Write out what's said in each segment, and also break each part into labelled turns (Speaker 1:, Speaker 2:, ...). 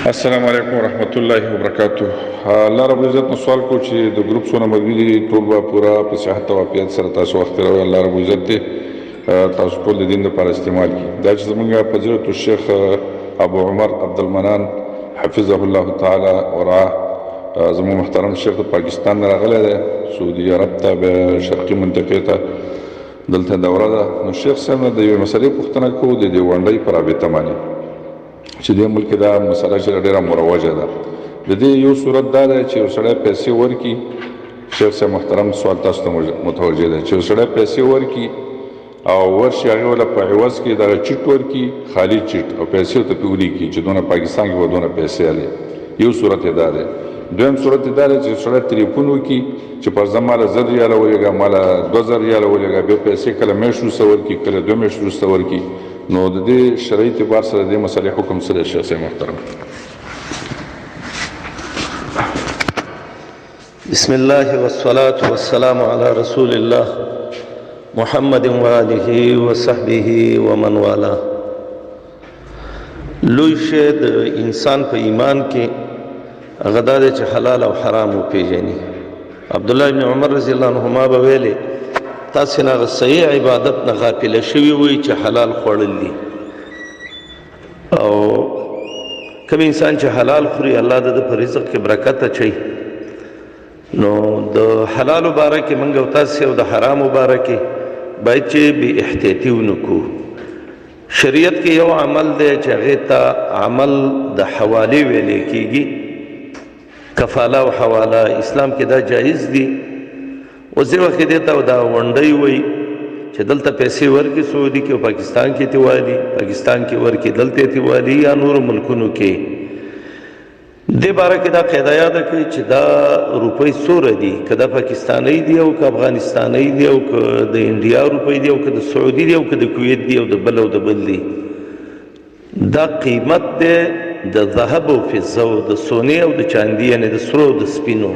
Speaker 1: السلام علیکم ورحمت الله وبرکاته. الله رب العزت نو سوال کو چې د ګروپ څونه ملګري دي ټول به پوره په صحت او عافیت سره تاسو وخت تېروئ. الله رب العزت دې تاسو ټول د دین لپاره استعمال کړي. دا چې زمونږ فضیلت الشیخ ابو عمر عبدالمنان حفظه الله تعالی ورعاه، زموږ محترم شیخ د پاکستان نه راغلی دی، سعودي عرب ته بیا شرقي منطقې ته دلته دوره ده. نو شیخ صاحب نه د یوې مسلې پوښتنه کوو د دې ونډۍ په رابطه باندې چې دې ملک کې دا مسله چې ډېره مروجه ده. د دې یو صورت دا دی چې یو سړی پیسې ورکړي، شیخ صاحب محترم سوال تاسو ته متوجه دی، چې یو سړی پیسې ورکړي او ورشي هغې وله په عوض کې دغه چیټ ورکړي، خالي چیټ، او پیسې ورته پرې ولیکي چې دونه پاکستان کې به دونه پیسې الې. یو صورت یې دا دی. دویم صورت یې دا دی چې سړی تلیفون وکړي چې پر ځه ماله 1000 ریاله ولېږه، ماله 2000 ریاله ولېږه، بیا پیسې کله میاشت وروسته ورکړي، کله 2 میاشتې وروسته ورکړي. نو د دې شرعي اعتبار سره د دې مسلې حکم څه دی شیخ صاحب محترم؟
Speaker 2: بسم الله والصلاة والسلام على رسول الله محمد وآله وصحبه ومن والاه. لوی شی د انسان په ایمان کې هغه دا دی چې حلال او حرام وپېژني. عبدالله بن عمر رضی الله عنهما به ویلې تاسې نه هغه صحیح عبادت نه غافله شوي وئ چې حلال خوړل دي، او کوم انسان چې حلال خوري الله د ده په رزق کې برکت اچوي. نو د حلالو باره کې موږ او تاسې او د حرامو باره کې باید چې بې احتیاطي ونه کړو. شریعت کې یو عمل دی چې هغې ته عمل د حوالې ویلی کېږي، کفاله او حواله اسلام کې دا جایز دي. اوس دې وخت کې دې ته دا ونډۍ وایي چې دلته پیسې ورکړي سعودي کې او پاکستان کې ترې والي، پاکستان کې ورکړي دلته یې ترې والي یا نورو ملکونو کې. دې باره کې دا قاعده یاده کړئ چې دا روپۍ څوره دي، که دا پاکستانۍ دي او که افغانستانۍ دي او که د انډیا روپۍ دي او که د سعودي دي او که د کویت دي او د بل او د بل دي. دا قیمت دی د ذهب او فضه او د سونې او د چاندي، یعنې د سرو او د سپینو.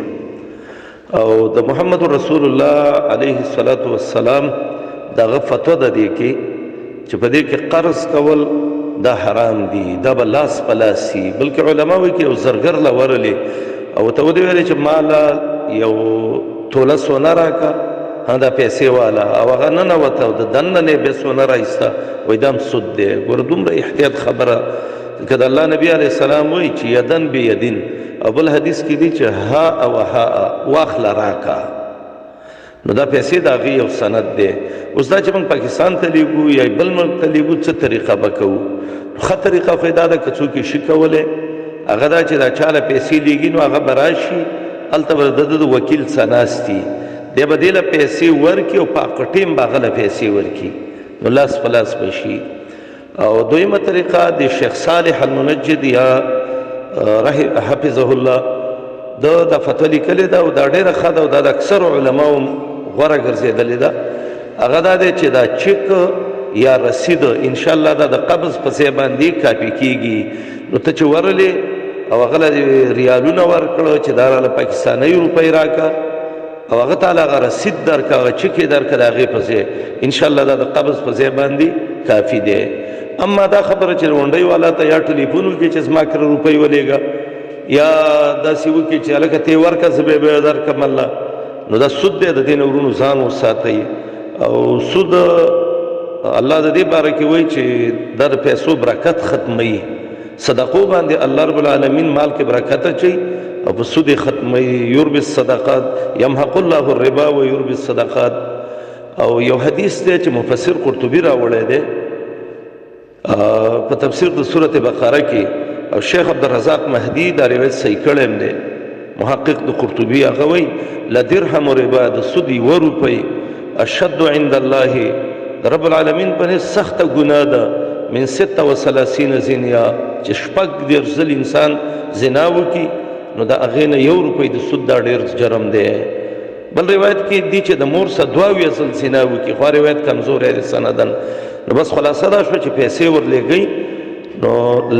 Speaker 2: او د محمد رسول الله علیه الصلاة والسلام دغه فتوا ده دې کې چې په دې کې قرض کول دا حرام دي، دا به لاس په لاس سي. بلکې علما وایي چې یو زرګر له ورلې او ورته ودې ویلې چې ماله یو توله سونه راکړه، ها دا پیسې والا، او هغه ننوته او د دننه نه یې بیا سونه راایسته، وایي دا هم سود دی. ګوره دومره احتیاط خبره که د الله نبی علیه السلام وایي چې یدن بې یدین، او بل حدیث کې دی چې ها او ها واخله راکړه، نو دا پیسې د هغې یو سند دی. اوس دا چې موږ پاکستان ته لېږو یا بل ملک ته لېږو څه طریقه به کوو؟ ښه طریقه خو یې دا ده که څوک یې شي کولی، هغه دا چې دا چا له پیسې لېږي نو هغه به راشي، هلته به د ده د وکیل څه ناست وي، دی به دې له پیسې ورکړي او په هغه ټیم به هغه له پیسې ورکړي، نو لاس په لاس به شي. او دویمه طریقه د شیخ صالح المنجد یا حفظه الله د دا فتوا لیکلې ده او دا ډېره ښه ده او دا د اکثرو علماو غوره ګرځېدلې ده. هغه دا دی چې دا چک یا رسید انشاءالله دا د قبض په ځای باندې کاپي کېږي. نو ته چې ورلې او هغه له ریالونه ورکړه چې دا راله پاکستانۍ روپۍ راکړه، او هغه ته هغه رسید درکړه، هغه چک یې درکړه د هغې په ځای، انشاءالله دا د قبض په ځای باندې کافي دی. اما دا خبره چې غونډۍ والا ته یا ټلیفون وکړي چې زما کره روپۍ ولېږه، یا داسې وکړي چې هلکه ته یې ورکړه زه به یې بیا درکړم الله، نو دا سود دی. د دې نه ورونو ځان وساتئ. او سود الله د دې باره کې وایي چې دا د پیسو برکت ختموي. صدقو باندې الله رب العالمین مال کې برکت اچوي او په سود یې ختموي. یربي الصدقات یمحق الله الربا و یربي الصدقات. او یو حدیث دی چې مفسر قرطبي راوړی دی په تفسیر د سورة بقره کې، او شیخ عبدالرزاق مهدي دا روایت صحیح کړی هم دی، محقق د قرطبي، هغه وایي لدرهم ربا، د سود یوه روپۍ اشد عند الله، د رب العالمین په نزد سخته ګناه ده من 36 زنیا، چې 36 ځل انسان زنا وکړي نو د هغې نه یو روپۍ د سود دا ډېر جرم دی. بل روایت کې دی چې د مور سره 22 ځل زنا وکړي، خو روایت کمزوری دی سنداً. نو بس خلاصه دا شوه چې پیسې ورلېږئ نو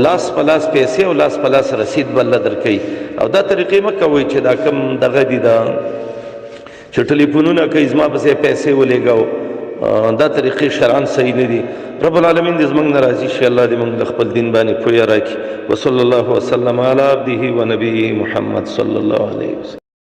Speaker 2: لاس په لاس پیسې او لاس په لاس رسید به الله درکوي. او دا طریقې مه کوئ چې دا کوم دغه دي، دا چې ټلیفونونه کوي زما پسې پیسې ولېږو. دا طریقې شرعاً صحیح نه دي. رب العالمین دې زموږ نه راضي شي، الله دې موږ د خپل دین باندې پوهه راکړي. وصلی الله وسلم علی عبده و نبیه محمد صلی الله علیه وسلم.